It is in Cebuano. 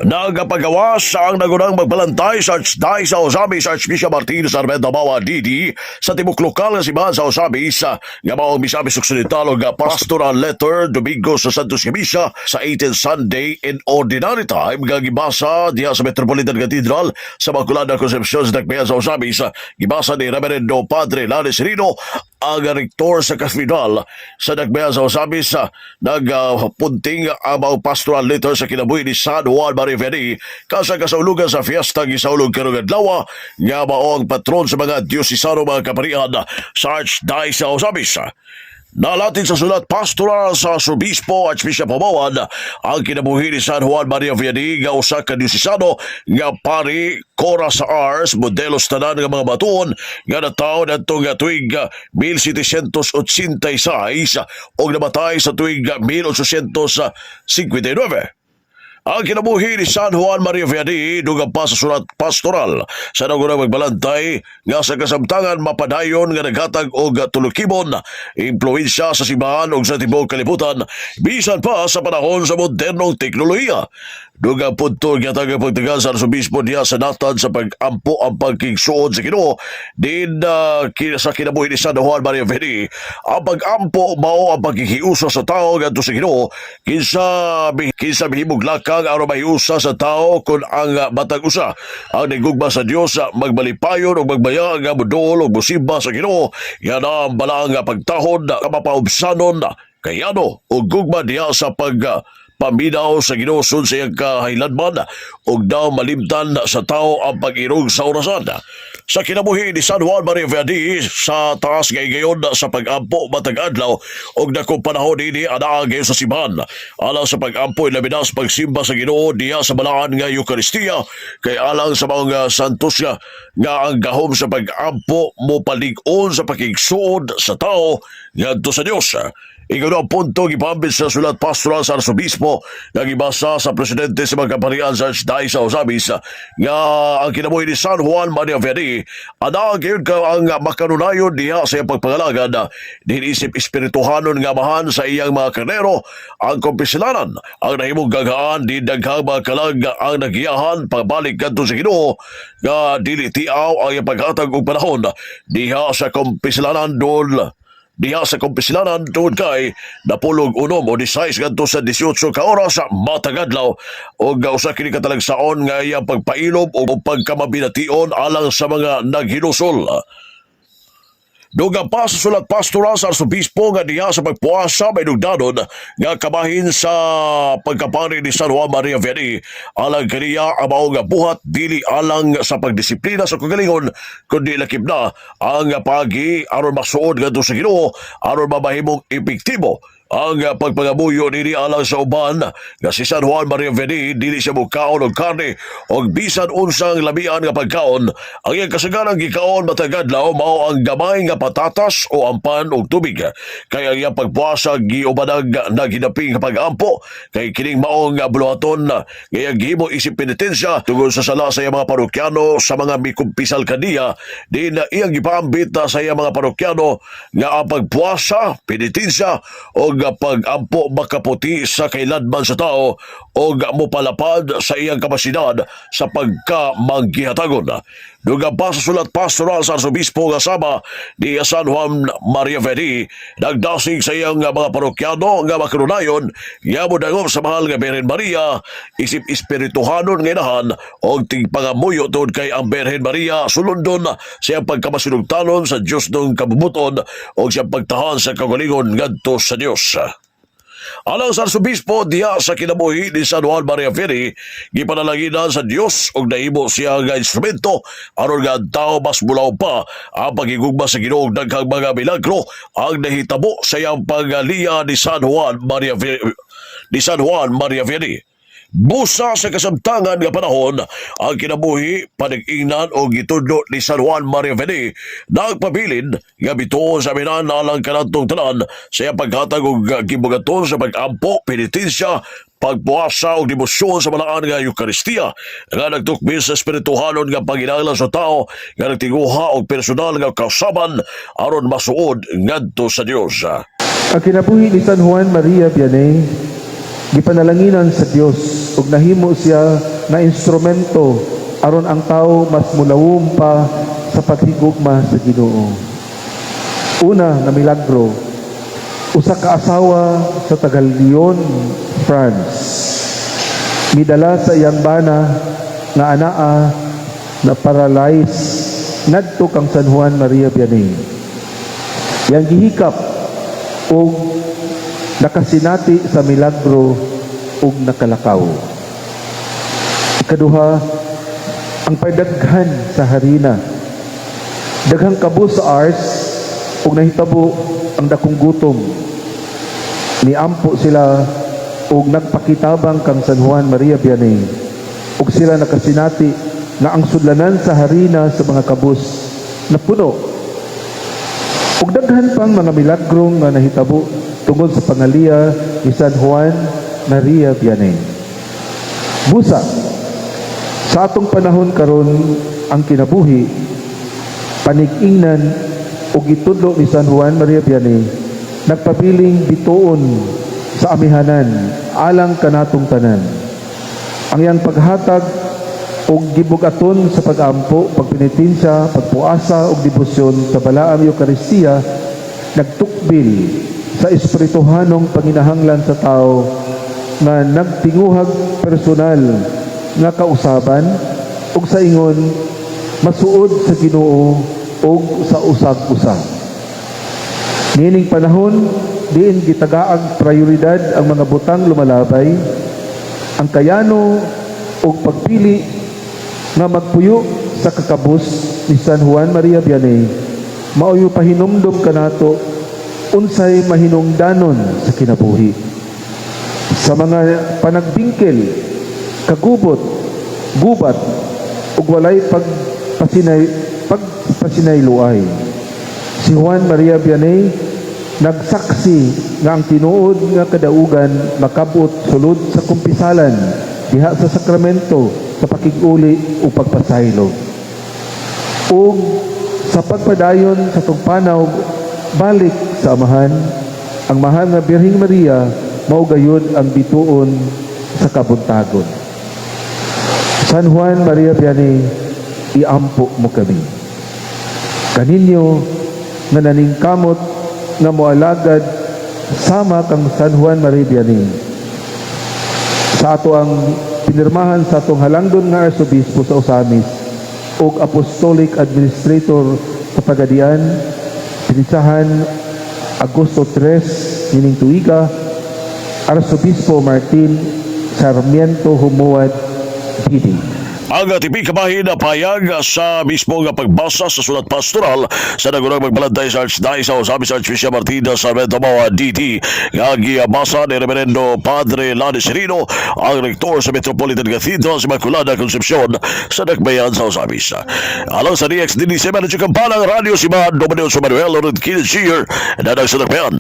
Nagpagawas sa ang nagunang magbalantay sa Archdiocese sa Ozamiz, Archbishop Martin Sarmento Bawa DD, sa tibok lokal nga simbahan sa Ozamiz nga mao ang Misamis Occidental og pastoral letter Domingo sa Santos nga Misa sa 18th Sunday in Ordinary Time nga gibasa diha sa Metropolitan Cathedral sa Makulada Concepcion sa Dakbayan sa Ozamiz. Gibasa ni Reverendo Padre Lani Serino, ang rektor sa Cathedral sa Dakbayan sa Ozamiz. Nagpunting ang mga pastoral letter sa kinabuhi ni San Juan Maria Vianney kasa kasaulugan sa fiesta gisaulog karong adlaw nga mao ang patron sa mga diosesano mga kaparian sa Archdiocese sa Ozamiz. Nalatin sa sulat pastoral sa Arsobispo Archbishop Jumawan ang kinabuhi ni San Juan Maria Vianney nga usa ka diosesano nga pari Cora sa Ars, modelo sa tanan nga mga batuon, nga natawo adtong tuig 1786 ug namatay sa tuig 1859. Ang kinabuhi ni San Juan Maria Vianney, dugang pa sa sulat pastoral sa nagunang magbalantay, nga sa kasamtangan mapadayon nga naghatag og tulukibon impluensya sa simbahan ug sa tibuok kalibutan bisan pa sa panahon sa modernong teknolohiya. Dugang punto, gihatag ang pagtagal sa Arsobispo diha sa natad sa pag-ampo ang pagkigsuod sa Ginoo din sa kinabuhi ni San Juan Maria Vianney. Ang pag-ampo mao ang pagkikiusa sa tao ngadto sa Ginoo, kinsa mihimog lakang aron mahiusa sa tao kon ang matag usa ang nigugma sa Dios magbalipayon ug magbaya nga moduol ug mosimba sa Ginoo. Yan ang balaang pagtahod nga mapaubsanon kayano ug gugma diha sa pag paminaw sa Ginoo sud sa iyang kahailanman ug daw malimtan sa tao ang pag-irog sa orasan. Sa kinabuhi ni San Juan Maria Vianney sa taas nga higayon sa pag-ampo matag adlaw ug dakong panahon ini anaa gayon sa simbahan. Alang sa pag-ampo, ilabi na sa pagsimba sa Ginoo diha sa balaan nga Eukaristiya, kay alang sa mga santos nga ang gahom sa pag-ampo mo palig-on sa pakigsuod sa tao ngadto sa Dios. Ingon ang punto gipambit sa sulat pastoral sa Arsobispo nga gibasa sa presidente sa mga kaparian sa Archdiocese sa Ozamiz nga ang kinabuhi ni San Juan Maria Vianney ana gyud ka ang makanunayon diha sa iyang pagpangalagad din isip espirituhanon nga amahan sa iyang mga karnero. Ang kumpisilanan ang nahimong gagaan di daghang mga kalag ang nagiyahan pagbalik kadto sa Ginoo nga dili tiaw ang iyang paghatag og panahon diha sa kumpisilanan tungod kay napulog unom o 16 ngadto sa 18 ka oras sa matag adlaw og usa kini katalagsaon nga iyang pagpailob o pagkamabination alang sa mga naghinusol. Dugang pa sa sulat pastoral sa Arsobispo nga diha sa pagpuasa may nugdanon nga kamahin sa pagkapari ni San Juan Maria Vianney. Alang kaniya ang mao nga buhat dili alang sa pagdisiplina sa kagalingon kundi lakip na ang pagi aron masuod ngadto sa Ginoo aron mamahimong epektibo ang pagpangamuyo nini alang sa uban nga si San Juan Maria Vianney dili siya mukaon og karne og bisan unsang lamian nga pagkaon. Ang iyang kasaganang gikaon matag adlaw mao ang gamay nga patatas o ampan og tubig, kay ang iyang pagpuasa giubanag naghinaping pag-ampo, kay kining maong buluhaton nga iyang gihimo isip penitensya tungod sa sala sa iyang mga parokyano, sa mga mikumpisal kaniya. Din na iyang gipaambit sa iyang mga parokyano nga ang pagpuasa, penitensya og pag-ampo makaputi sa kailanman sa tao og mopalapad sa iyang kapasidad sa pagkamanggihatagon. Dugang pa sa sulat pastoral sa Arsobispo nga sama ni San Juan Maria Vianney nagdasig sa iyang mga parokyano nga makanunayon nga modangop sa mahal nga Birhen Maria isip espirituhanon nga inahan og tigpangamuyo, tungod kay ang Birhen Maria sulundon sa iyang pagkamasinugtanon sa Dios ng kabubuton og siyang pagtahan sa kagalingon ngadto sa Dios. Alang sa Arsobispo, diha sa kinabuhi ni San Juan Maria Vianney, gipanalanginan sa Dios og nahimo siya nga instrumento aron nga ang tao mas mulaw pa ang pagigugma sa Ginoo ug daghang mga milagro ang nahitabo sa iyang pagaliya ni San Juan Maria Vianney. Busa sa kasamtangan nga panahon, ang kinabuhi, panag-ingnan o gitudlo ni San Juan Maria Vianney nagpabilin nga bituon sa minan alang kanatong tanan sa iyang paghatag og gibugaton sa pag-ampo, penitensya, pagpuasa og debosyon sa balaan nga Eukaristiya nga nagtukbi sa espirituhanon nga panginahanglan sa tao nga nagtinguha og personal nga kausaban aron masuod ngadto sa Dios. Ang kinabuhi ni San Juan Maria Vianney. Gipanalanginan sa Dios ug nahimo siya nga instrumento aron ang tao mas mulawom pa sa paghigugma sa Ginoo. Una nga milagro, usa ka asawa sa taga Lyon, France, midala sa iyang bana nga anaa na paralyzed ngadto kang San Juan Maria Vianney. Iyang gihikap og nakasinati sa milagro ug nakalakaw. Ikaduha, ang pagdaghan sa harina. Daghang kabus sa Ars ug nahitabo ang dakong gutom. Niampo sila ug nagpakitabang kang San Juan Maria Vianney ug sila nakasinati nga ang sudlanan sa harina sa mga kabus napuno. Ug daghan pang mga milagro nga nahitabo tungod sa pangaliya ni San Juan Maria Vianney. Busa, sa atong panahon karon, ang kinabuhi, panig-ingnan ug gitudlo ni San Juan Maria Vianney nagpabiling bituon sa amihanan alang kanatong tanan. Ang iyang paghatag og gibug-aton sa pag-ampo, pagpenitensya, pagpuasa ug debosyon sa Balaang Eukaristiya nagtukbil sa espirituhanong panginahanglan sa tao nga nagtinguhag personal nga kausaban ug sa ingon masuod sa Ginoo ug sa usag-usa. Niining panahon diin gitagaag prioridad ang mga butang lumalabay, ang kayano ug pagpili nga magpuyo sa kakabus ni San Juan Maria Vianney mao'y pahinumdom kanato unsay mahinungdanon sa kinabuhi. Sa mga panagbingkil, kagubot, gubat ug walay pagpasinayloay, si Juan Maria Vianney nagsaksi nga ang tinuod nga kadaugan makabot sulod sa kumpisalan diha sa sakramento sa pakig-uli o pagpasaylo. Ug sa pagpadayon sa tugpanaw balik sa Amahan, ang mahal nga Birheng Maria mao gayud ang bituon sa kabuntagon. San Juan Maria Vianney, iampo mo kami. Kaninyo nga naningkamot nga moalagad sama kang San Juan Maria Vianney. Sa ato ang pinirmahan sa atong halangdon nga Arsobispo sa Ozamiz ug Apostolic Administrator sa Pagadian, pinitsahan Agosto 3 nining tuiga, Arsobispo Martin Sarmiento Jumuad, DD. Ang tipi kabahin na payag sa mismo nga pagbasa sa sulat pastoral sa nagunang magbalantay sa Archdiocese sa Ozamiz, Archbishop Martina Sarmiento Moa DD, nga gibasa ni Reverendo Padre Lani Serino, ang rektor sa Metropolitan Cathedral sa Immaculada Concepcion sa Dakbayan sa Ozamiz. Alang sa DXDDC Manager Kampana, Radio Simbahan, Dominio sa Manuel Lorenz Kilshier, Dadang sa Dakbayan.